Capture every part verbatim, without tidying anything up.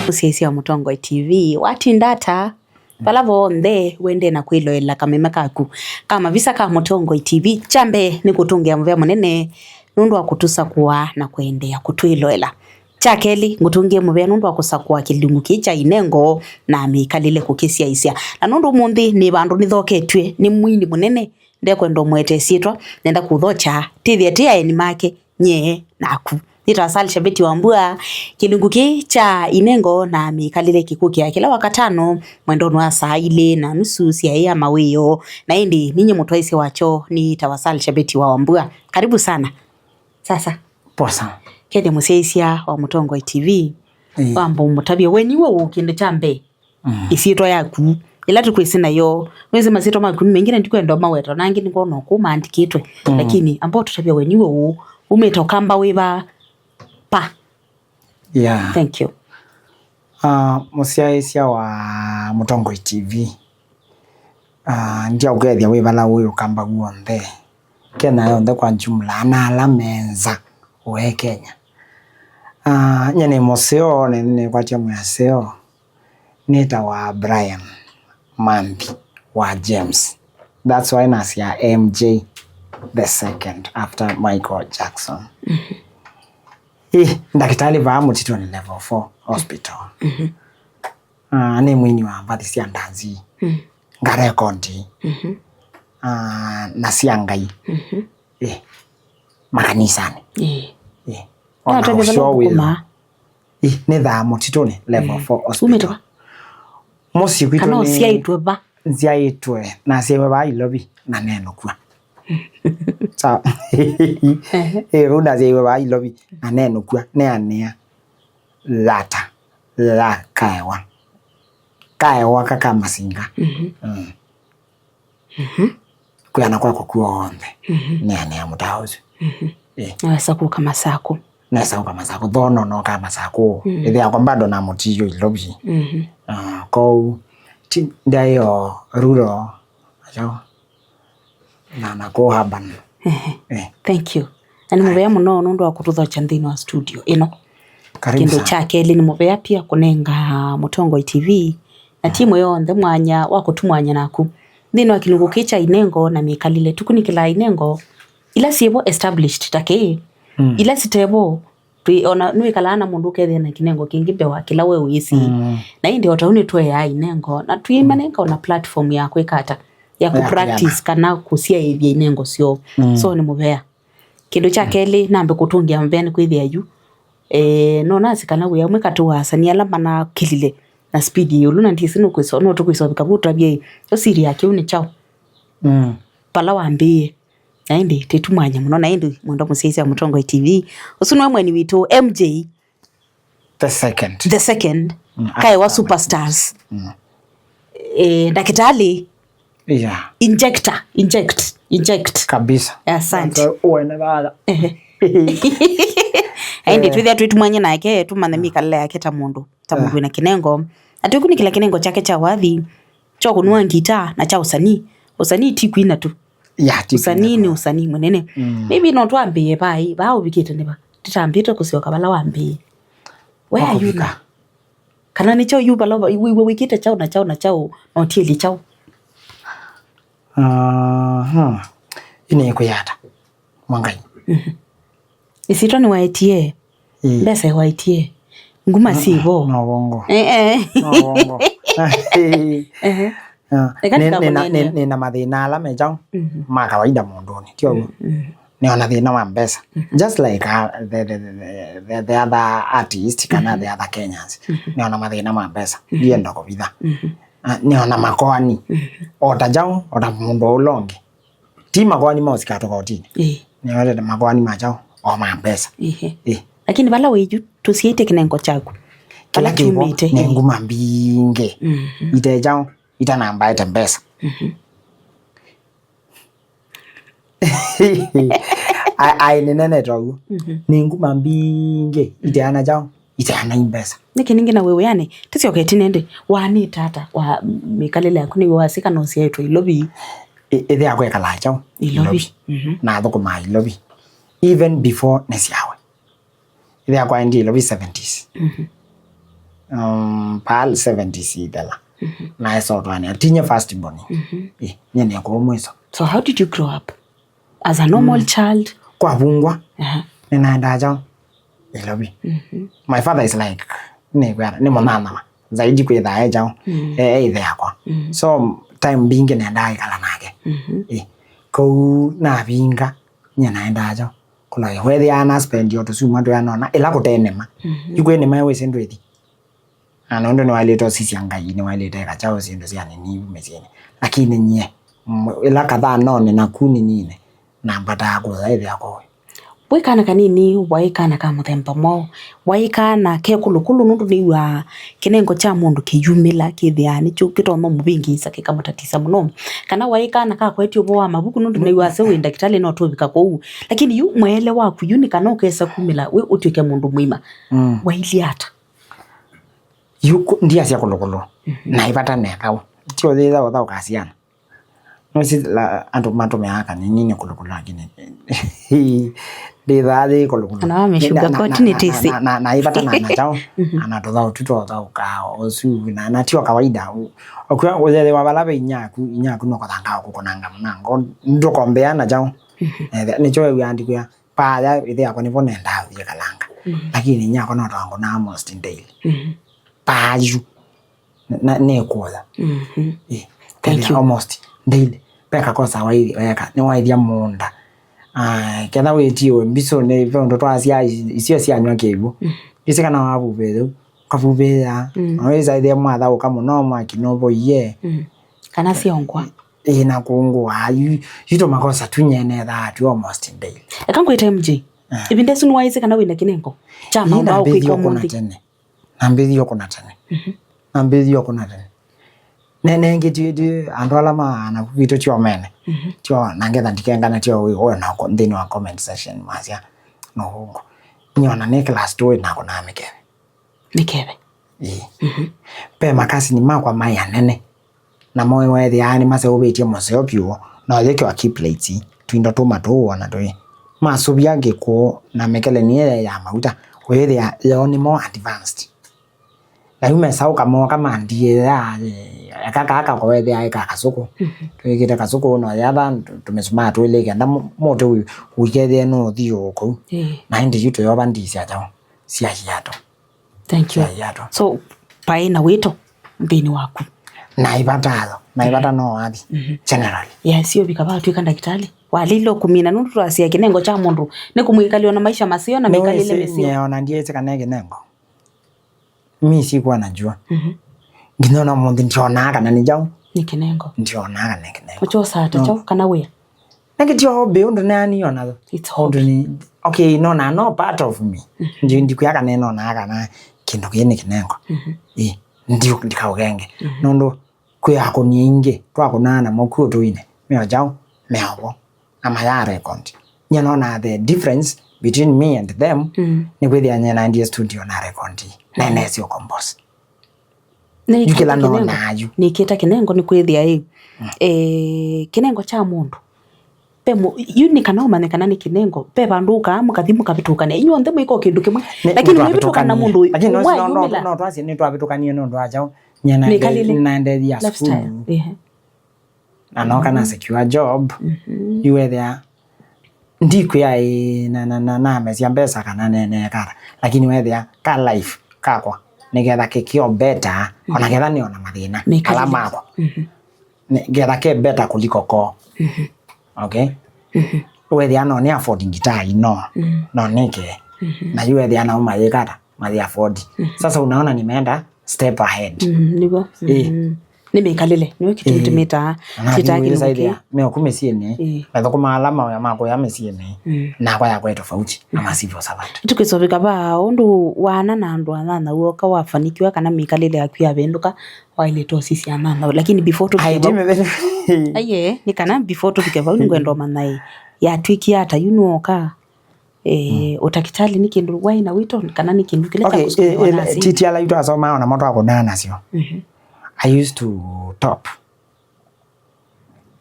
Mũsyaĩĩsya wa Mũtongoi T V, watinda ata? Vala vonthe wendee na kwĩloela kameme kaku ka mavisa ka Mũtongoi T V, kya mbee nĩ kũtũngĩa mũvea mũnene nũndũ wa kũtũsakũa na kũendeea kũtwĩloela. Kya kelĩ, ngũtũngĩe mũvea nũndũ wa kũsakũa kĩlungu kĩĩ kya Inengo na mĩkalĩle kũkĩsyaĩĩsya. Na nũndũ ũmũnthĩ nĩ vandũ nĩthoketw'e nĩ mwini mũnene, ndekwenda ũmũete ĩsyĩtwa, nenda kũthokya, twĩthĩe twĩ aeni make, nyie naku. Nĩtawa Sally Shabeti Wambua. Kĩlungu kĩĩ kya Inengo na mĩkalĩle kĩkũkĩa kĩla Wakatano mwendonĩ wa saa ilĩ na nusu sya ĩa mawĩoo, na ĩndĩ ninyie mũtwaĩsya wakyo nĩtawa Sally Shabeti wa Wambua. Karibu sana. Sasa. Poa sana. Kethĩa mũsyaĩĩsya wa Mũtongoi T V, ĩĩ, wamba ũmũtavye we nĩwe ũ kĩndũ kya mbee, mm, ĩsyĩtwa yaku ĩla tũkwĩsĩ nayo. Nĩwĩsĩ masyĩtwa maku nĩ maingĩ na ndikwenda ũmaweta, na angĩ nĩkwona kũu maandĩkĩtwe. Mm. Lakini amba ũtũtavya we nĩwe ũ, umĩte Ũkamba wĩva pa? Yeah. Thank you. Ah, mũsyaĩĩsya wa Mũtongoi T V. Ah, ndyaũkethya wĩ vala ũĩ Ũkamba w'onthe, Kenya yonthe kwa jumla, na ala me nza ũe Kenya. Ah, nyie nĩ mũseo, nĩ, nĩkwatya mwĩaseo. Nĩtawa Brian Manthi wa James. That's why nasya M J the second after Michael Jackson. Mhm. Ĩ, ndakĩtalĩ vaa Mũtitũnĩ Level four Hospital. Mhm. Ah, nĩ mwini wa mbathi sya ndanzi, mm, ngarekondi, mhm, ah, na sya Ngai, mhm, ĩ, makanisanĩ. Ĩ. Ĩ. Ona ũseo wĩthwa. Ĩ, nĩthaa Mũtitũnĩ Level, mm, four Hospital. Umĩte va? Mũsyĩ kwitũ kana nĩ ũsyaĩtwe va? Nzyaĩtwe, nasyaĩwe vaa Ilovi na nenũkw'a. Sawa. Ehe. Ĩ, vau nasyaĩwe vaa Ilovi na nenũkw'a, neanĩa lata la kaewa. Kaewa ka ka masinga. Mhm. Mm. Mhm. Kwĩana kwa kũkw'a onthe. Mhm. Nĩanĩa mũtaa ũsu. Mhm. Ĩ. Nawesa kũka Masakũ. Nesa ũka Masakũ, thono no ka Masakũ. Mm. Ĩthĩa kwa bado na mũtiyo Ilovi. Mhm. Ah, kau, ti, ndayo rural, ayo. Na, na kũ urban. Ehe. Eh. Thank you. Na nĩ mũvea mũno nũndũ wa kũtũthokya nthĩnĩ wa studio ĩno. Karibu sana. Kĩndũ kya kelĩ, nĩ mũvea pia kũnenga Mũtongoi T V na timu yonthe mwanya wa kũtũmwanya naku nthĩnĩ wa kĩlungu kĩĩ kya Inengo na mĩkalĩle. Tũkunĩkĩlaa inengo ila syĩvo established ta kĩĩ, mm, ila sitevo. Twĩ, ona nĩwĩkalaa na mũndũ ũkethĩa na kĩnengo kĩngĩ mbee wa kĩla we wĩsĩ. Mm. Na ĩndĩ o ta ũu nĩtũeaa inengo, na tũimanenga ona platform ya kwĩka ata, ya kũ practice kana kũsyaĩĩthya inengo syoo. Mm. So nĩ mũvea. Kĩndũ kya kelĩ, nambe kũtũngĩa mũvea nĩ kwĩthĩa yu, eh, nonasĩ kana wĩ amwe katĩ wa asanii ala manakĩlile na speed ĩ ĩũlũ, na ndĩsĩ nũkwĩso-, no tũkwĩsoveka vu ũtavye ĩ, yo siri ya kĩu nĩ kyaũ? Mm. Vala wambĩĩe. Na ĩndĩ tĩtumwanya mũno, na ĩndĩ mwendwa mũsyaĩĩsya Mũtongoi T V, ũsu nĩwe mweni witũ, M J the second. The second. Mm, kaewa after superstars. Mm. Eh, ndakĩtalĩ. Yeah. Injector, inject, inject. Kabisa. Asante. Uene bala. Ehe. Na ĩndĩ twĩthĩa twĩtumwanye nake, tũmanye mĩkalĩle yake ta mũndũ, ta mũndũ wĩna kĩnengo. Na tũkunĩkĩla kĩnengo kyake kya wathi, kya kũnua ngita na kya ũsanii. Ũsanii ti kwina tu. Yeah, ti kwina tu. Ũsanii nĩ ũsanii mũnene. Mm. Maybe no twambĩĩe vai, vaa ũvikĩte nĩ va? Ndĩtambĩte kũsyoka vala wambĩĩe. Where are you now? Kana nĩ kyaũ yu vala wĩw'a wĩkĩte kyaũ na kyaũ na kyaũ, na ũtielye kyaũ? Aha. Ĩnĩ kwĩyata. Mwangai. Mhm. Ĩsyĩtwa nĩwaetie. Ĩĩ. Mbesa ĩwaetie. Nguma syĩvo. No wongo. Eh, eh. No wongo. Ehe. Ah, eka nĩ, nĩna, nĩ, nĩ, nĩna mathĩna ala me kyaũ, mhm, ma kawaida mũndũnĩ, ti ũguo? Mhm. Nĩona thĩna wa mbesa. Mhm. Just like, uh, the, the, the, the, the other artist kana, mhm, the other Kenyans. Mhm. Nĩona mathĩna ma mbesa. Mhm. Ndienda kũvitha. Mhm. Ah, nĩona makoani. Mhm. O ta kyaũ, o ta mũndũ ũla ũngĩ. Ti makoani ma ũsika tokotinĩ. Ĩĩ. Nĩwetete makoani ma kyaũ, o ma mbesa. Ĩĩ. Ĩĩ. Lakini vala wĩ yu, tũsyaĩtye kĩnengo kyaku. Kĩla kĩumĩte, nĩ, ĩĩ, nguma mbingĩ. Mhm. Ite kyaũ, itanambaĩte mbesa. Mhm. Ai, ai, nĩnenete ũguo. Mhm. Nĩ nguma mbingĩ, iteana kyaũ, iteana i mbesa. Nĩkĩ ningĩ na wĩ wĩanĩ, tũsyoke ĩtina ĩndĩ, waanĩte ata wa mĩkalĩle yaku, nĩw'o wasĩ kana ũsyaĩtwe Ilovi? Ĩ-, ĩthe yakwa ekalaa kyaũ? Ilovi. Ilovi. Mhm. Na athũkũmaa Ilovi. Even before nĩsyawe. Ĩthe yakwa aendie Ilovi seventies. Mhm. um, pal seventies ithela. Mhm. Na esotwane, tinye first born. Mhm. Eh, nyene kwa mwiso. So how did you grow up? As a normal Mm. child? Kwa vungwa. Aha. Ninaenda chao. Ilovi. Mhm. My father is like, ni kwera, ni mwanana. Zaidi kwitha e chao. Mm. Eh, eh, ithe yakwa. Mm. So, time bingi nenda ikala nake. Mhm. Eh, kou na binga, nye naenda chao. Kuna wethi ana spend yoto suma tu anona, ila kutenema. Mhm. Yuko ni mai wese ndwethi. Na nũndũ nĩwaĩlĩte ũsisya Ngai, nĩwaĩlĩte eka kyaũ syĩndũ sya nini mĩsyĩnĩ. Lakini nyie, m-, ĩla kathaa none naku nĩnine, nambataa kũthaĩthĩa kũũ. Wĩ kana kanini, waĩ kana ka mũthemba mwaũ? Waĩ kana ke kũlũkũlũ, nũndũ nĩw'aa kĩnengo kya mũndũ kĩyumĩla, kĩthĩaa nĩkyo kĩtonya mũvĩngĩĩsa kĩkamũtatĩsya mũno? Kana waĩ kana kakwetye ũvoo wa mavuku, nũndũ nĩw'aa se wĩ ndakĩtalĩ no tũvika kũu? Lakini yu mweele waku yu nĩ kana ũkesa kumĩla wĩ ũtw'ĩke mũndũ mũima. Mm. Wailyĩ ata? Yu ku-, ndiasya kũlũkũlũ. Mhm. Na ivata nekaũ. Ti ũthĩtha ũthaũka syana. Nũsĩ la, andũ matũmĩaa kanini nĩ kũlũkũlũ, lakini ndĩthaa yĩ kũlũkũlũ. Kana wame sugar coat nĩ tĩsĩ. Na, na, na, na ivata na, na kyaũ, mhm, ana tũthaũ tu tũthaũka ũsu, na, na tio kawaida. Ũkwĩa ũthethĩwa vala ve inyaku, inyaku nũkũthanga kũkũnanga mũnango. Ndũkombea na kyaũ. Mhm. Eh, nĩkyo wĩw'a andĩkwĩa. Paya, ĩthe yakwa nĩvo nendaa ũthiĩ kalanga. Mhm. Lakini nyakwa no twangu na almost daily. Mhm. Payu. Na, nĩkũya. Mhm. Eh, thank you. Almost daily. Peka kosa wai-, weka, nĩwaithya mũũnda. Ah, ketha wĩtiwe mbisũ nĩ ve ũndũ twasya i-, isio syanywa kĩw'ũ. Mhm. Isi kana wavuvĩthũ, kavuvĩĩa. Mm. Na wĩsa ĩthĩa mwathaũka mũno mwaki nũvoie. Mm. Kana syongwa. Ĩĩ, na kũngũa, yu, yu tũmakosa tunyenethaa tu almost daily. Eka ngwĩte M J. Ah. Ĩvinda ĩsu nĩwaĩsĩ kana wĩna kĩnengo kya maũndũ ma ũkwĩka ũmũnthĩ? Tene. Nambĩthie ũkũna tene. Mhm. Nambĩthie ũkũna tene. Ne, nengĩ ti, ti, andũ ala ma, naku kwitũ tio mene. Mhm. Tio, na ngetha ndikengane tio wĩ, wĩ na ko-, nthĩnĩ wa comment section masya, no ũngo. Nyona nĩ class two nakũnaa mĩkeve. Mĩkeve. Ĩĩ. Mhm. Ve makasini makwa maĩ anene. Namo weethĩaa nĩmaseũvĩtye mũseo vyũ, na ũyĩkĩwa key plates, tũindo tũma tũũ ona tũĩ. Masũvya kĩkũũ na mĩkele nĩyo ya mauta, ũyĩthĩa yoo nĩmo advanced. Na yu mesaũka mooka mandiĩa, eka kaa kakoethĩa ĩ ka kasũkũ. Mhm. Twĩkĩte kasũkũ no yatha tũmĩsumaa twĩlĩ kenda mũtĩ ũikethĩe nũũthiũũkũu. Ĩĩ. Na ĩndĩ yu tũyova ndisya kyaũ sya iatũ. Thank you. Sya iatũ. So, paĩ na wĩto nthĩnĩ waku. Na ivata yo, na ivata no wathi, mhm, generally. Yes, ũvika vatw'ĩka ndakĩtalĩ. Walĩle ũkũmina nũndũ twasya kĩnengo kya mũndũ nĩ kũmwĩkalya ona maisha maseo na mĩkalĩle mĩseo. Nĩwĩsĩ, ona ndiĩsĩ kana nĩ kĩnengo. Mi sikuwa najua. Mhm. Nginya ona mũnthĩ ndionaa kana nĩ kyaũ. Nĩ kĩnengo. Ndionaa kana nĩ kĩnengo. Ũkyosaa ta kyaũ kana wĩa? Nĩkĩ ti hobby ũndũ nĩ ani ona though. It's hobby. Ũndũ nĩ, okay, no na no part of me. Mhm. Ndi, ndikwĩa kana nona kana kĩndũ kĩĩ nĩ kĩnengo. Mhm. Ĩ, ndi, ndikaũgenge. Mhm. Nũndũ kwĩ akũni aingĩ twakũnaa namo ku ũtũinĩ. Meo kyaũ, meovo. Na maya record. Nye nona the difference between me and them. Mm. Nĩ kwĩthĩa nye naendie studio na record. Na, mm, nesyo compose. Yu kĩla nonaa yu. Nĩkĩta kĩnengo nĩ kwĩthĩa ĩ, mm, eh, kĩnengo kya mũndũ. Pe mũ-, yu nĩ kana ũmanye kana nĩ kĩnengo. Pe vandũ ũkaa, mũkathi mũkavĩtũkania. Inyuonthe mwĩka o kĩndũ kĩmwe. Lakini mwĩvĩtũkana na mũndũ ũyũ, no, no, no twasye nĩtwavĩtũkanie nũndũ wa kyaũ. Nyie naende-, naendethia sukulu. Ehe. Na nooka na secure job. Mhm. Yu wethĩa ndikwĩa ĩ, na, na, na, namesya mbesa kana ne-, neeka ata. Lakini wethĩa ka life kakwa nĩketha kĩkĩo better, ona ketha nĩ ona mathĩna ala makwa. Mhm. Nĩ-, ngetha ke better kuliko koo. Mhm. Okay? Mhm. Wethĩa no nĩ afford ngitaa ino, mm, no nĩke. Mhm. Na yu wethĩa nao mayĩka ata? Mathi afford. Mhm. Sasa unaona nimeenda step ahead. Mhm, nĩvo. Eh. Mhm. Nĩ mĩkalĩle, nĩwe kĩtũtũmĩtaa. Ona twĩtaa kĩndũ kĩĩ. Meoku mĩsyĩnĩ, eh, mathũkũma ala mawĩa ma kũya mĩsyĩnĩ, mm, nakwa yakwa ĩ tofauti na, mhm, ma civil servant. Tũkĩsovika vaa ũndũ wana na andũ anana woka wafanikiwa kana mĩkalĩle yaku yavĩndũka, waĩlĩte ũsisya anana. Lakini before tũvike vau, aiye, nĩ kana before tũvike vau, nĩngwenda ũmanya ĩ, yatwĩkie ata yu nĩwoka? Eh, mm, ũtakĩtalĩ nĩ kĩndũ waĩ na wĩto kana nĩ kĩndũ kĩla kya kũsũkũma nasi? Okay, eh, eh, ti, ti ala itũ asomaa ona mo twakũnaa nasyo. Mhm. I used to top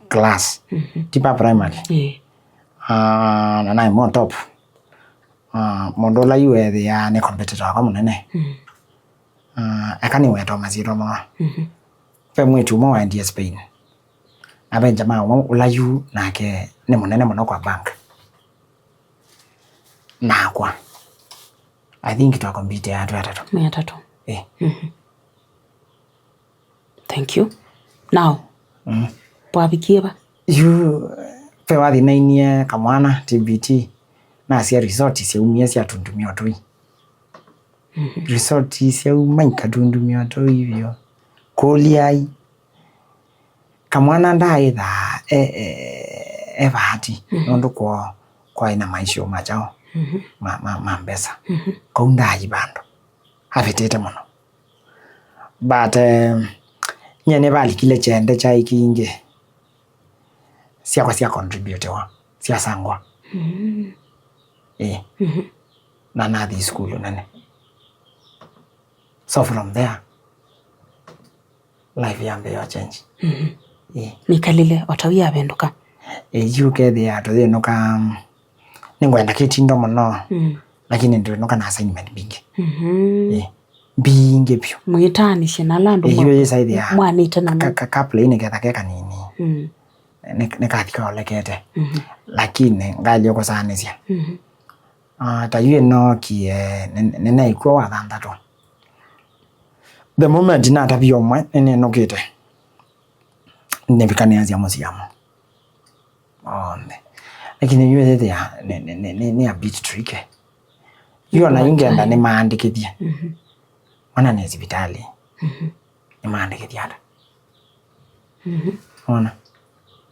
class. Mhm. Tipa primary. Eh. Ah, na naĩ mo top. Ah, mũndũ ũla yu ethĩaa nĩ competitor wakwa mũnene. Mm. Uh, eka nĩweta masyĩtwa moo. Mhm. Ve mwĩĩtu ũmwe waendie Spain. Na ve jamaa ũmwe ũla yu nake nĩ mũnene mũno kwa bank. Nakwa. I think twakombite atũ atatũ. Mĩ atatũ. Eh. Mhm. Thank you. Now, mm, wavikie va? Yu, ve wathi nainie kamwana T B T, nasya resort syaumie sya tundumio tũi. Mhm. Resort syauma ikatundumio tũi vyũ. Kũlyai. Kamwana ndaaĩthaa e, e, e bahati, mhm, nũndũ kwoo kwaĩ na maisha ma kyaũ, mhm, ma, ma, ma mbesa. Mhm. Kau ndaaĩ vandũ. Avĩtĩte mũno. But, eh, nyie nĩvalikile kyende kyaĩ kingĩ syakwa sya contributiwa, syasangwa. Mm. Ĩĩ. Mhm. Na nathi sukulu nene. So from there, life yambĩĩa change. Mhm. Ĩĩ. Mĩkalĩle o ta ũu yavĩndũka. Ĩĩ, yu kethĩa tũyĩnũka, nĩngwenda kĩtindo mũno, mm, lakini ndĩnũka na assignment mbingĩ. Mhm. Ĩĩ. Mbingĩ vyũ. Mwĩtaanĩsye na ala andũ. Ĩĩ, mwa-, yu yĩsaĩthĩa mwanĩte namo. Ka, ka, ka play nĩ ketha ke kanini. Mm. Nĩ, nĩkathi kaolekete. Mhm. Lakini ngaĩlye kũsaanĩsya. Mhm. Ah, ta yu ĩnookie, nĩ, nĩneekw'a wa thanthatũ. The moment natavie ũmwe, nĩnĩnũkĩte. Nĩvikanĩasya mũsyamo. Onthe. Lakini yu ĩthĩa nĩ, nĩ, nĩ, nĩ, nĩ a bit tricky. Yu ona yu ngenda nĩmaandĩkĩthye. Mhm. Mana nĩ sivitalĩ. Mhm. Nĩmaandĩkĩthye ata? Mhm. Ona?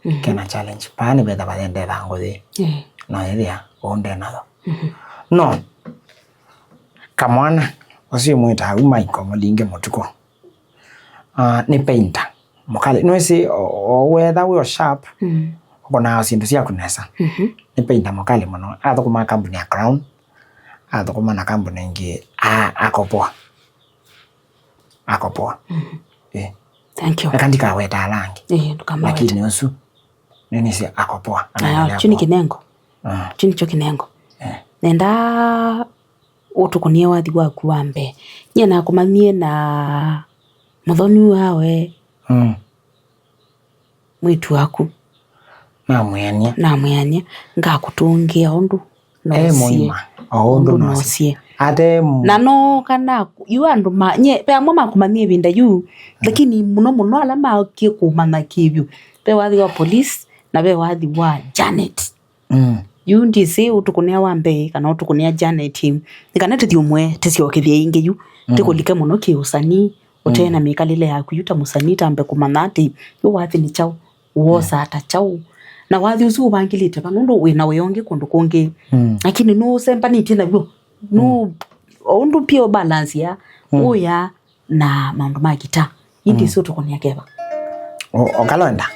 Mhm. Kena challenge. Paa nĩ vetha vathendetha ngũthĩ. Eh. Na ĩthĩa ũnde nayo. Mhm. No. Kamwana, ũsu mwĩtaa u Michael Mũlingi Mũtuku. Ah, nĩ painter. Mũkalĩ. Nĩwĩsĩ, o, o wetha wĩ o sharp, mm, ũkonaa syĩndũ syaku nesa. Mhm. Nĩ painter mũkalĩ mũno. Athũkũmaa kambuni ya Crown. Athũkũma na kambuni ĩngĩ. A, akopoa. Akopoa. Mhm. Eh. Thank you. Eka ndikaweta ala angĩ. Eh, ndũkamaweta. Lakini ũsu, nĩnĩsĩ akopoa. Aya, anaendelea kyu nĩ poa. Kĩnengo. Ah. Kyu nĩkyo kĩnengo. Eh. Nenda ũtũkũnĩe wathi waku wa mbee. Nyie nakũmanyie na mũthoni wawe. Mm. Mwĩĩtu waku. Namwĩanĩa. Namwĩanĩa. Ngakũtũngĩa ũndũ e nosie. Mũima. O ũndũ, ũndũ nosie. Nosie. Ate m- Na no kana yu andũ ma, nye, ve amwe makũmanyie ĩvinda yu, mm, lakini mũno mũno ala makie kũmanya kĩvyũ. Ve wathi wa police, na ve wathi wa Janet. Mm. Yu ndĩsĩ ũtũkũnĩa wa mbee kana ũtũkũnĩa Janet. Nĩ kana tũthiũmwe tũsyokethye ĩngĩ yu. Mm. Tũkũlike mũno kĩ ũsanii, ũtee na, mm, mĩkalĩle yaku yu ta mũsanii, tambe kũmanya atĩ yu wathi nĩ kyaũ, wosa, mm, ata kyaũ. Na wathi ũsu ũvangĩlĩte va, nũndũ wĩ na wĩa ũngĩ kũndũ kũngĩ. Mm. Lakini nũũsembanĩtye naw'o. Nũ-, mm, o ũndũ pia ũbalance ya, mm, ũya na maũndũ ma kita. Ĩndĩ, mm, isu tũkũnĩa keva. O, o kalenda.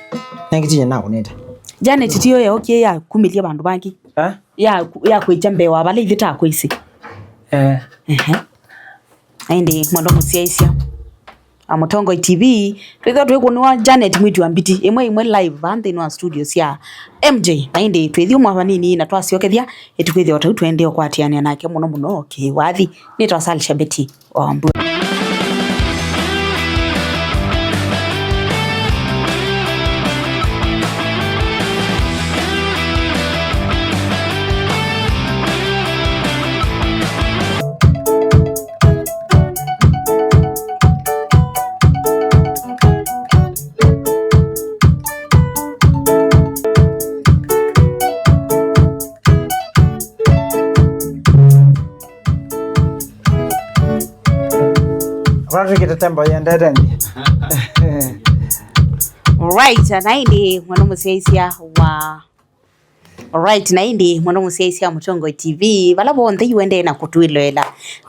Nengĩtinye nakũnĩte. Janet tiyo yaũkie ya kumĩlya vandũ vangĩ. Eh? Ya, ya kwĩkya mbee wa vala ithyĩ ta kwĩsĩ. Eh. Ehe. Ĩndĩ mwendo mũsyaĩsya. A Mũtongoi T V, twĩthwa twĩkũnĩwa Janet Mwĩtu wa Mbiti, ĩmwe ĩmwe live va nthĩnĩ wa studio sya M J. Na ĩndĩ twĩthiũmwa vanini na twasyokethya, ĩtũkwĩthĩa o tau tũendee ũkwatĩanĩa nake mũno mũno kĩwathi. Nĩtwa Salisha Betty. Wambua. Ũla twĩkĩte tembo yendete nthĩ. Right, na ĩndĩ mwana mũsyaĩsya wa, right, na ĩndĩ mwana mũsyaĩsya wa Mũtongoi T V, vala vonthe iwendee na kũtwĩloela,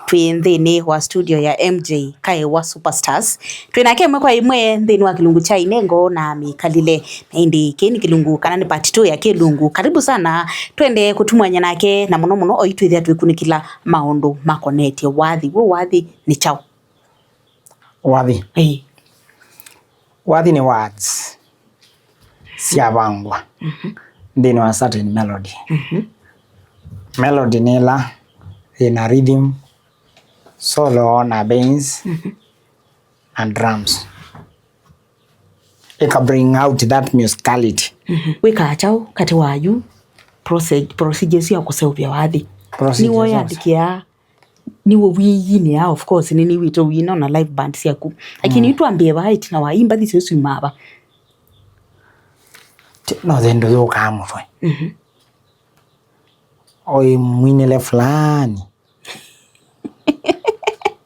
twĩ nthĩnĩ wa studio ya M J Kaewa Superstars. Twĩ nake ĩmwe kwa ĩmwe nthĩnĩ wa kĩlungu kya inengo na mĩkalĩle. Na ĩndĩ kĩĩ nĩ kĩlungu, kana nĩ part two ya kĩlungu. Karibu sana, twende kũtumwanya nake, na mũno mũno oitwĩthĩa twĩkunĩkĩla maũndũ makonetye wathi. W'o wathi nĩ kyaũ? Wathi. Ĩĩ. Wathi nĩ words syavangwa, mhm, nthĩnĩ wa certain melody. Mhm. Melody nĩ ĩla yĩna rhythm, solo na bass, mhm, na drums. Ika bring out that musicality. Mhm. Wĩkaa kyaũ katĩ wa yu proce-, procedures sya kũseũvya wathi? Procedures nĩwe sya ũyandĩkĩaa, nĩwe wĩyinĩaa, of course, nĩ nĩwĩte wĩina na live band syaku. Lakini, mm, yu twambĩe vaa ĩtina wa ii mbathi syo syumaa va? Ti-, no thĩndũ yũkaa mũtwe. Mhm. Oĩ mwinĩle fulani.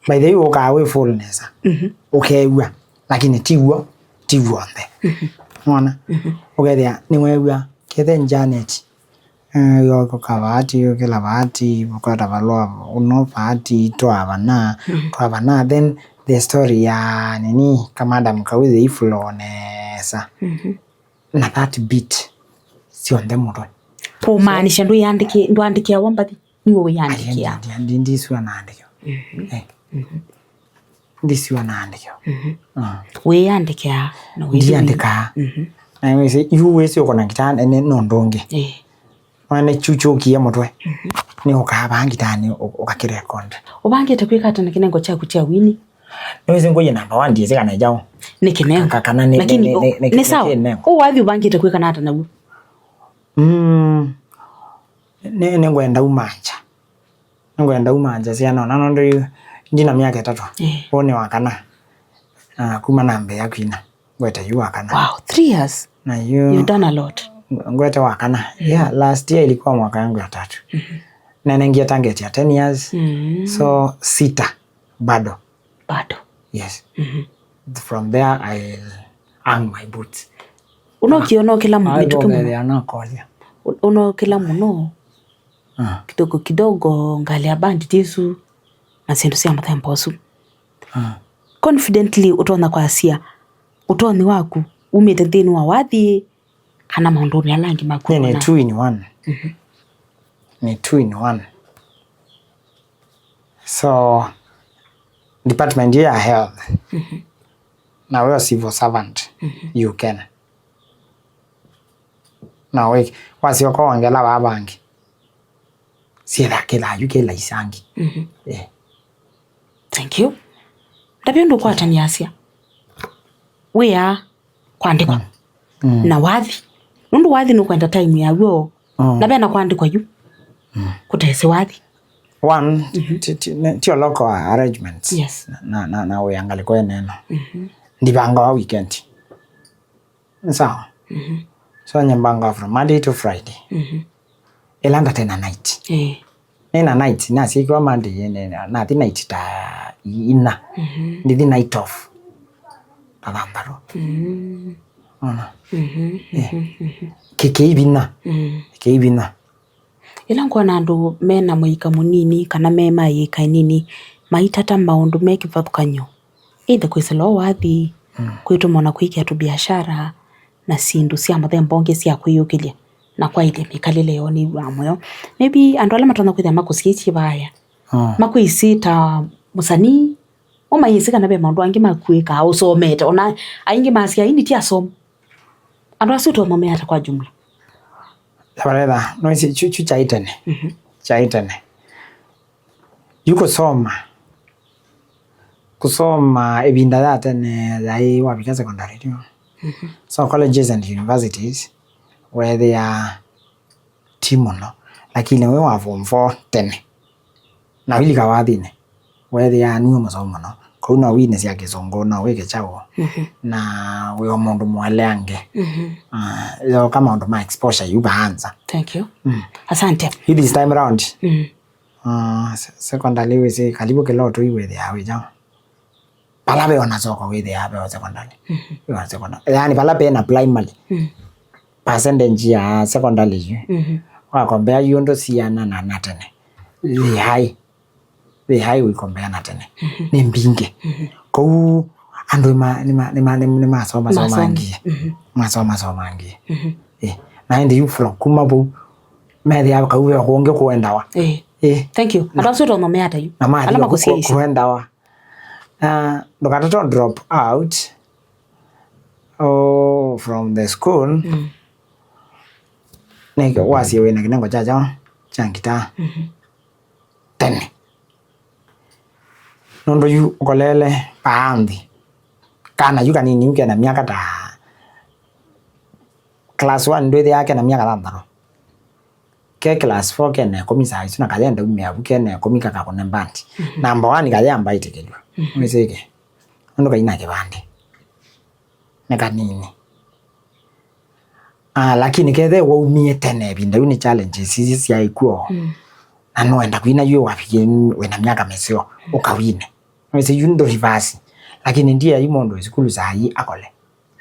By the way, ũkaa wĩ full nesa. Mhm. Ũkew'a, lakini ti w'o, ti w'onthe. Mhm. Nĩwona? Mhm. Ũkethĩa nĩwew'a, kethe Janet, eh, yoko kavati, yokĩla vati, kwata valũa, uno vati, twavana, mhm, twavana, then the story ya nini, kamadam kau yĩ flow nesa. Mhm. Na that beat syonthe mũtwe. Kũmaanisha ndwĩandĩkĩ-, ndwandĩkĩawa mbathi, nĩwe wĩandĩkĩaa? Ndi-, ndi-, ndi-, ndisua naandĩkĩwa. Mhm. Eh. Mhm. Ndisua naandĩkĩwa. Mhm. Ah. Wĩandĩkĩaa na wĩthi-, ndiandĩkaa. Mhm. Na wĩsĩ, yu wĩsĩ ũkona ngitaa nene no ndũngĩ. Eh. Mwana chuchukie mũtwe. Mhm. Nĩ ũkaa vaa ngitanĩ ũ-, ũkakĩrekonda. Ũvangĩte kwĩka ata na kĩnengo kyaku kya wini? Nĩwĩsĩ ngũyĩ namba one ndiĩsĩ kana ĩkyaũ. Nĩ kĩnengo. Ka-, kana nĩ, lakini nĩ, nĩ, nĩ, nĩ sawa. Kĩnengo. Ũũ wathi ũvangĩte kwĩka ata naw'o? Mm, nĩ, nĩngwenda umanja. Nĩngwenda umanja syana ona nũndũ yu ndina myaka ĩtatũ. Eh. Ũũ nĩ wa kana. Ah, kuma nambĩĩa kwina. Ngwete yu wa kana. Wow, three years. Na yu you've done a lot. Ngwete wa kana. Mm. Yeah, last year ilikuwa mwaka yangu ya tatu. Mhm. Na nengie target ya ten years. Mm. So, sita, bado. Bado. Yes. Mhm. From there, I hang my boots. Ũnokĩona ũkĩla mũno. Ah, mĩtũkĩ mũno. Ũnokĩla mũno. Ah. Kidogo kidogo, ngalĩ ya bandit isu, na syĩndũ sya mũthemba ũsu. Ah. Confidently ũtonya kwasya ũtonyi waku umĩte nthĩnĩ wa wathi kana maũndũnĩ ala angĩ maku? Nĩ, nĩ two in one. Mhm. Nĩ two in one. So, department ya health, mhm, na wĩ civil servant, mhm, you can. Na wĩ, wasyoka wongela vaa vangĩ. Syĩthakĩlaa yu kĩla isangi. Mhm. Eh. Thank you. Ndavya ũndũ ũkwatanyasya wĩa kwandĩkwa, mm, mm, na wathi. Nũndũ wathi nũkwenda time yaw'o. Mm. Na vena kwandĩkwa yu. Mm. Kũtesĩ wathi. One, mhm, ti, ti, ne, tio local arrangements. Yes. Na, na, na wĩa ngalĩko ĩneno. Mhm. Ndivangawa weekend. Nĩ sawa? Mhm. So nyĩmbangaa from Monday to Friday. Mhm. Ĩla ndatena night. Eh. Nĩna night, nasyikiwa Monday, nĩ-, nathi night ta i-, ina. Mhm. Ndithi night off. Kathantharu. Mm. Ona? Mhm, eh, mhm, mhm. Kĩ-, kĩivinya. Mm. Kĩivinya. Ĩla ngwona andũ me na mũika mũnini kana me ma ĩĩka ĩnini maitata maũndũ me kĩvathũkany'o, either kwĩsĩla o wathi, mm, kwĩtũma o na kwĩkĩa tũbiashara na syĩndũ sya mũthemba ũngĩ sya kwĩyũkĩlya na kwaĩlya mĩkalĩle yoo nĩw'aa mũyo. Maybe andũ ala matonya kwĩthĩa makũsyaisye vaaya, mm, makwĩsĩ ta mũsanii, o mayĩsĩ kana ve maũndũ angĩ makwĩkaa ũsomete, o na aingĩ masya, "Ĩndĩ ti asomu." Andũ asu ũtonya ũmeata kwa jumla? Valetha, nĩwĩsĩ, kyu, kyu kyaĩ tene. Mhm. Kyaĩ tene. Yu kũsoma, kũsoma ĩvinda ya tene yaĩ wavika secondary tu. Mhm. So colleges and universities, weethĩa ti mũno, lakini wĩ wa form four tene, na ũilika wathinĩ, weethĩaa nue mũseo mũno. Kwoou no wine sya kĩsũngũ, no wĩke kyaũ, mhm, na wĩ o mũndũ mũeleange. Mhm. Ah, yoka maũndũ ma exposure yu vaanza. Thank you. Mm. Asante. Yu this time round, mm, ah, se-, secondary wĩsĩ, kalivu kĩla ũtũi wĩthĩaa wĩ kyaũ. Vala ve ona soko wĩthĩaa ve o secondary. Mhm. Ve o secondary. Yaani vala ve na primary. Mm. Percentage ya secondary yu. Mhm. Wakombea yu ũndũ siana na, na tene. Yĩ high. Yĩ high ũikombea na tene. Mhm. Nĩ mbingĩ. Mhm. Kwoou andũ nĩma-, nĩma-, nĩma-, nĩma-, nĩmasoma somangie. Mhm. Masoma somangie. Mhm. Eh. Na ĩndĩ yu from kuma vau, methĩa kau ve kũngĩ kũendawa. Eh. Eh. Thank you. Na andũ asu ũtonya ũmeata yu. Na mathi ala makũsyaisye kũendawa. Na ndũkatate drop out, oh, from the school. Mm. Nĩkĩ wasye wĩna kĩnengo kya kyaũ? Kya ngitaa. Mhm. Tene. Nũndũ yu ũkolele paa nthĩ, kana yu kanini yu kena myaka ta class one, ndwĩthĩaa kena myaka thanthatũ. Ke class four kena ĩkũmi saa isu, na kayenda umĩa vu kena ĩkũmi kakakũne mbandi. Mhm. Number one kayamba ĩtĩkĩlw'a. Mhm. Wĩsĩke. Nũndũ kaina kĩvandĩ. Nĩ kanini. Ah, lakini kethe waumie tene ĩvinda yu nĩ challenges ici syaĩ kw'o. Mm. Na nũenda kwina yu wavikie wĩna myaka mĩseo, mm, ũkawine. Wĩsĩ yu ndũrivasi. Lakini ndiye yu mũndũ wĩ sukulu saa ii akole.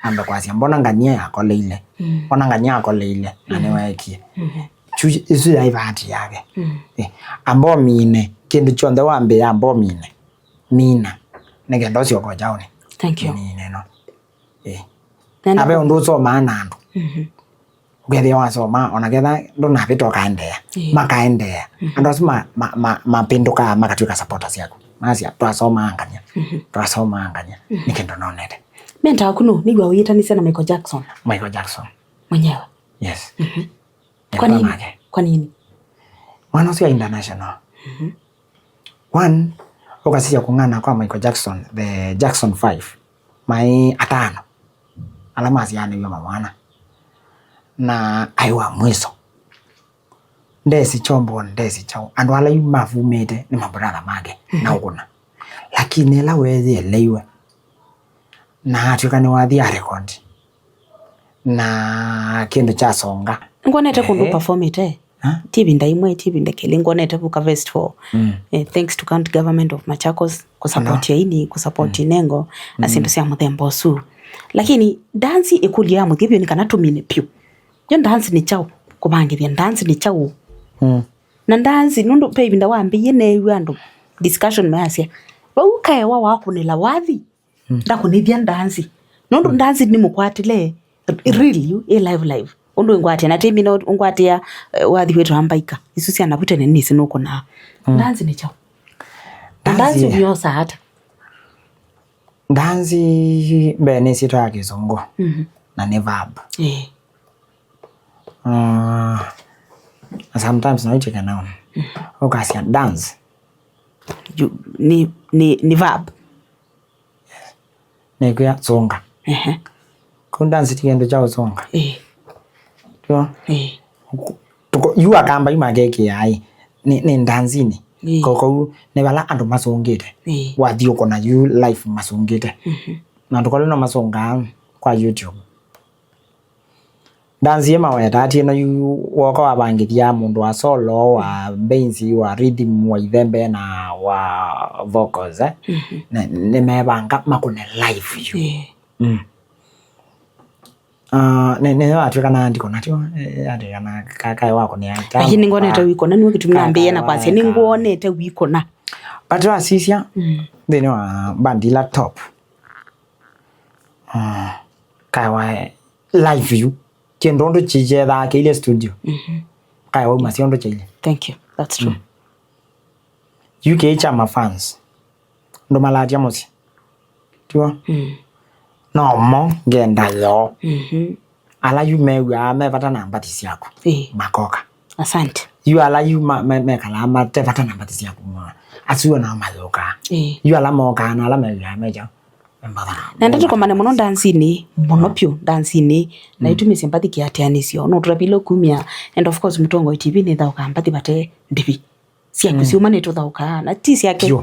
Ambe kwasya, "Mbona ngania yakoleile? Mm. Mbona ngania akoleile? Na, mm, nĩweekie." Mm-hmm. Chu, isu yaĩ bahati yake. Mm. Eh, amba ũmine. Kĩndũ kyonthe wambĩĩa amba ũmine. Mina. Nĩkenda ũsyoka ũkyaũne. Thank you. Mine no. Eh. Na na ve ũndũ ũsomaa na andũ. Mhm. Ũkethĩa wasoma, ona ketha ndũnavĩta ũkaendeea. Ĩĩ. Makaendeea. Mhm. Andũ asu ma, ma, ma, mapĩndũkaa makatw'ĩka supporters syaku. Masya, "Twasomaa ngania. Mhm. Twasomaa ngania. Mhm. Nĩ kĩndũ nonete." Mentor waku nũ? Nĩw'a ũyĩtanĩsya na Michael Jackson. Michael Jackson. Mwenyewe. Yes. Mhm. Nĩ kwa nini? Nake. Kwa nini? Mwana ũsu wa international. Mhm. One, ũkasisya kũng'ana kwa Michael Jackson, the Jackson five, maĩ atano ala masyaanĩw'e mamwana, na aĩ wa mwiso. Ndesĩ kyombo, ndesĩ kyaũ. Andũ ala yu mavumĩte nĩ mabrother make, na, mhm, ũkũna. Lakini ĩla weeyĩeleiwe, na atw'ĩka nĩwathi a record, na kĩndũ kyasonga. Ngwonete kũndũ, ehe, performĩte. Ha? Ti ĩvinda ĩmwe, ti ĩvinda kelĩ, ngwonete Vuka Festival. Mm. Eh, thanks to county government of Machakos, kũsupport, ano, aini, kũsupport, mm, inengo, na, mm, syĩndũ sya mũthemba ũsu. Lakini dance ĩkũlyo ya mũthya vyũ nĩ kana tũmine pyũ. Yo dance nĩ kyaũ? Kũvangĩthya dance nĩ kyaũ? Mm. Na dance, nũndũ ve ĩvinda wambĩie neew'a andũ discussion mayasya, "Vau kaewa wakũnĩla wathi." Mm. Ndakũnĩthya ndanzi. Nũndũ, mm, ndanzi nĩmũkwatĩle, mm, real yu, ĩ live live. Ũndũ ĩngwatĩa, na tĩmina ũngwatĩa, eh, wathi wĩtawa mbaika. Isu sya navu tene nĩsĩ nũkũnaa. Mm. Ndanzi nĩ kyaũ? Na ndanzi, ndanzi ũmyosaa ata? Ndanzi mbee nĩ syĩtwa ya kĩsũngũ. Mhm. Na nĩ verb. Eh. Uh, sometimes no it take a noun. Mhm. Ũkasya dance. Yu, nĩ, nĩ, nĩ verb. Nĩkwĩa sũnga. Ehe. Kau dance ti kĩndũ kya ũsũnga. Ĩĩ. Tyo? Ĩĩ. Ku-, tuko-, yu akamba yu makekĩaa ĩ, nĩ, nĩ ndanzinĩ. Ĩĩ. Ko-, kou nĩ vala andũ masũngĩte. Ĩĩ. Wathi ũkona yu live masũngĩte. Mhm. Na andũ kole no masũngaa kwa YouTube. Dance ĩ maweta ati ĩno yu woka wavangĩthya mũndũ wa solo, wa bass, wa rhythm, wa ithembe na wa vocals, eh? Mhm. Na nĩmevanga makũne live yu. Yeah. Mm. Ah, nĩ, nĩ watwĩka na ndikona tyo, eh, atwĩka na ka-, kaĩ wakũnĩa. Lakini nĩngwonete wĩkũna, nĩwe kĩtumi nambĩĩe na kwasya, nĩngwonete wĩkũna. But wasisya, mm, nthĩnĩ wa band ila top. Ah, kaĩ wa live yu. Kĩndũ ũndũ kĩkyethaa kĩilye studio. Mhm. Kaĩ waumasya ũndũ kyailye. Thank you. That's true. Mm. Yu kĩĩ kya ma fans. Ndũmalatya mũsyĩ. Tiw'o? Mm. No mo ngenda yoo. Mhm. Ala yu mew'aa me vata na mbathi syaku. Ĩĩ. Makoka. Asante. Yu ala yu ma-, me-, mekalaa mate vata na mbathi syaku. Asu o nao mayũkaa. Ĩĩ. Yu ala mokaa na ala mew'aa me kyaũ. Nenda tũkomane mũno ndanzinĩ, mũno vyũ ndanzinĩ, na, mm, ĩtumĩsye mbathi kĩatĩanĩsyo. No tũtavile kumya, and of course, Mũtongoi T V nĩthaũkaa mbathi vate ndĩvi. Syaku, mm, syuma nĩtũthaũkaa, na ti syake, vyũ,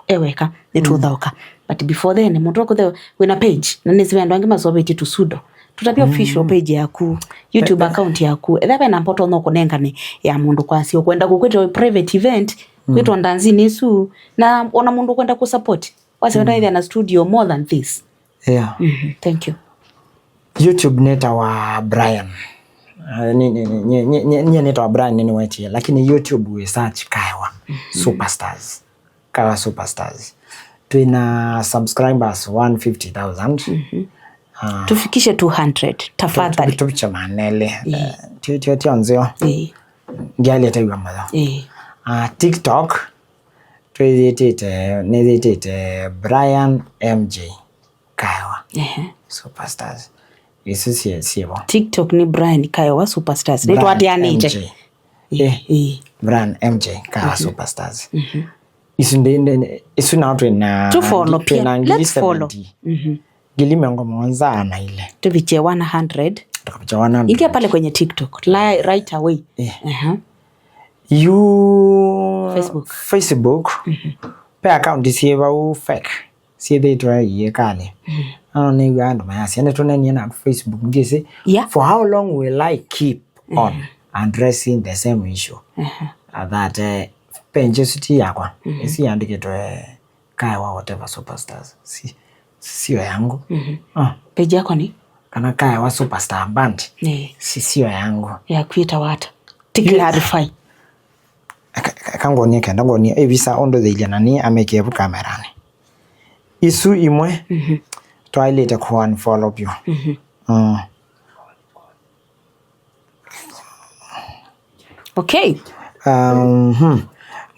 e weka, nĩtũthaũka. Mm. But before then, mũndũ akũthe wĩna page, na nĩsĩ ve andũ angĩ masovetye tũsudo. Tũtavye, mm, official page yaku, YouTube account yaku. Etha ve namba ũtonya ũkũnengane ya mũndũ kwasya ũkwenda kũkwĩtwa private event, mm, kwĩtwa ndanzinĩ ĩsu, na ona mũndũ ũkwenda kũsupport. Wasya wenda, mm, ĩthĩa na studio more than this. Yeah. Mhm, thank you. YouTube nĩtawa Brian. Eh, ni, ni, ni, nyie nĩtawa Brian nĩnĩwetie, lakini YouTube wĩ search Kaewa, mhm, Superstars. Kaewa Superstars. Twĩna subscribers one fifty thousand. Mhm. Ah. Tufikishe two hundred, tafadhali. Tu-, tu-, tuviche manele. Ĩĩ. Eh, tio, tio, tio nzeo. Ĩĩ. Ndialete wia mũno. Ĩĩ. Ah, TikTok, twĩyĩtĩte, nĩyĩtĩte Brian M J Kaewa. Ehe. Superstars. Isu syĩ, syĩvo. TikTok nĩ Brian Kaewa Superstars. Brian nĩtwateanĩte. M J. Ĩĩ, eh, ĩĩ. Brian M J Kaewa, mhm, Superstars. Mhm. Isu ndi, ndi, ndi, isu nao twĩ na, Tũ follow twĩ pia. Na ngili Let's follow. Seventy. Mhm. Ngili mĩongo mũonza na ilĩ. Tuviche one hundred. Tukaviche one hundred. Ingia pale kwenye TikTok. Li-, right away. Eh. Aha. You Facebook. Facebook. Mhm. Pe account syĩ vau fake. Syĩthĩtwe iĩkalĩ. Mhm. No nĩw'a andũ mayasya, nĩtũnenie naku Facebook, ndyĩsĩ. Yeah. For how long will I keep on, mhm, addressing the same issue? Mhm. That, eh, page ĩsu ti yakwa. Mhm. Ĩsu yandĩkĩtwe Kaewa whatever superstars. Si, si, sio yangu. Mhm. Ah. Page yako ni? Kana Kaewa superstar band. Eh. Si, sio yangu. Ya kwĩta wata. To clarify. Ka-, ka-, kangonie kenda ngonie, eh, visa ũndũ thĩilye na ni amĩkĩe vu kamerani. Isu imwe, mhm, twaĩlĩte kũ unfollow vyũ. Mhm. Mm. Okay. Um, hmm.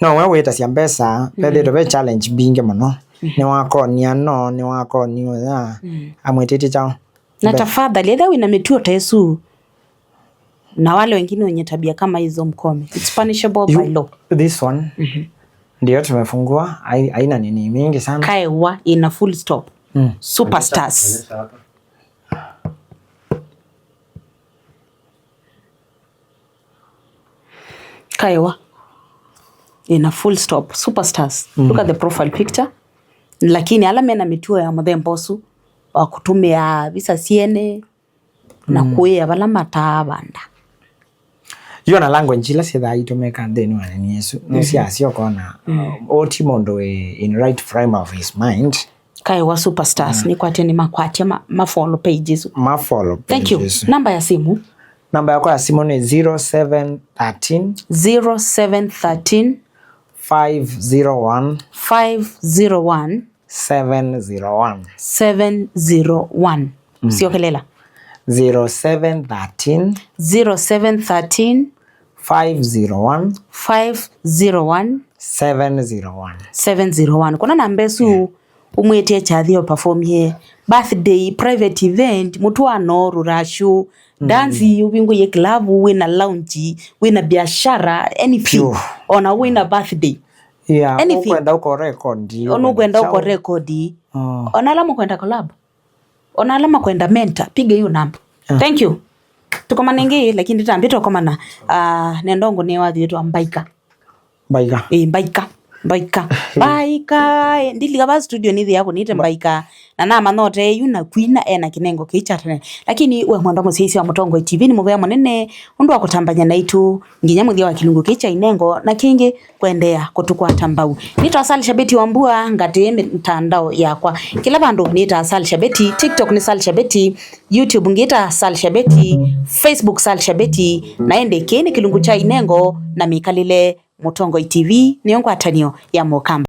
No, we wĩtasya mbesa, mm, vethĩtwe ve challenge mbingĩ mũno. Mm. Nĩwakonia no, nĩwakonia ũya, mm, amwĩtĩtye kyaũ? Na mbe- tafadhali, ethĩwa wĩna mĩtuo ta ĩsu, na wale wengine wenye tabia kama hizo mkome. It's punishable by law. This one, mhm, ndio tumefungua, hai-, haina nini mingi sana. Kaewa ina full stop. Mm. Superstars. Kaewa ina full stop. Superstars. Mm. Look at the profile picture. Lakini ala mena mĩtuo ya mũthemba ũsu wa kũtũmĩa visa syene na, mm, kũĩa vala mataavanda. Yo na language ila syĩthaa itũmĩka nthĩnĩ wa nini ĩsu, nĩ, mhm, syasya ũkona, mm, uh, o ti mũndũ wĩ in right frame of his mind. Kaewa superstars, ah, nĩkwatya nĩmakwatya ma, ma follow page ĩsu. Ma follow page ĩsu. Thank you. Namba ya simu? Namba yakwa ya simu nĩ zero seven thirteen. Zero seven thirteen. Five zero one. Five zero one. Seven zero one. Seven zero one. Mm. Syokelela. Zero seven thirteen. Zero seven thirteen. Five zero one. Five zero one. Seven zero one. Seven zero one. Kuna namba ĩsu, yeah, ũmwĩtĩe kyathĩ o performie birthday, private event, mũtwaano, rũracio, mm, dance, ũvingũie club, wĩna lounge, wĩna biashara, anything. Pure. Ona wĩna birthday. Yeah, anything. Ũkwenda ũko record. Ona ũkwenda ũko record. Oh. Ona ala mũkwenda collab. Ona ala makwenda mentor, piga hiyo namba. Ah. Thank you. Tũkomane ĩngĩ, lakini ndĩtambĩte ũkomana. Ah, nenda ngũnĩe wathi wĩtwa Mbaika. Mbaika. Ĩĩ, Mbaika. Mbaika. Mbaika. Ĩĩ, ndilika va studio nĩthĩa kũnĩte Mbaika. Na namanya ũte yu na kwina ena kĩnengo kĩu kya tene. Lakini we mwendwa mũsyaĩĩsya wa Mũtongoi T V nĩ mũvea mũnene ũndũ wa kũtambany'a naitũ nginya mũthya wa kĩlungu kĩu kya inengo na kĩngĩ kũendeea kũtũkwata mbau. Nĩtawa Sal Shabeti wa Mbua, ngatĩe mĩtandao yakwa. Kĩla vandũ nĩtaa Sal Shabeti, TikTok nĩ Sal Shabeti, YouTube ngĩta Sal Shabeti, Facebook Sal Shabeti, na ĩndĩ kĩĩ nĩ kĩlungu kya inengo na mĩkalĩle. Mũtongoi T V nĩyo ngwatanĩo ya Mũkamba.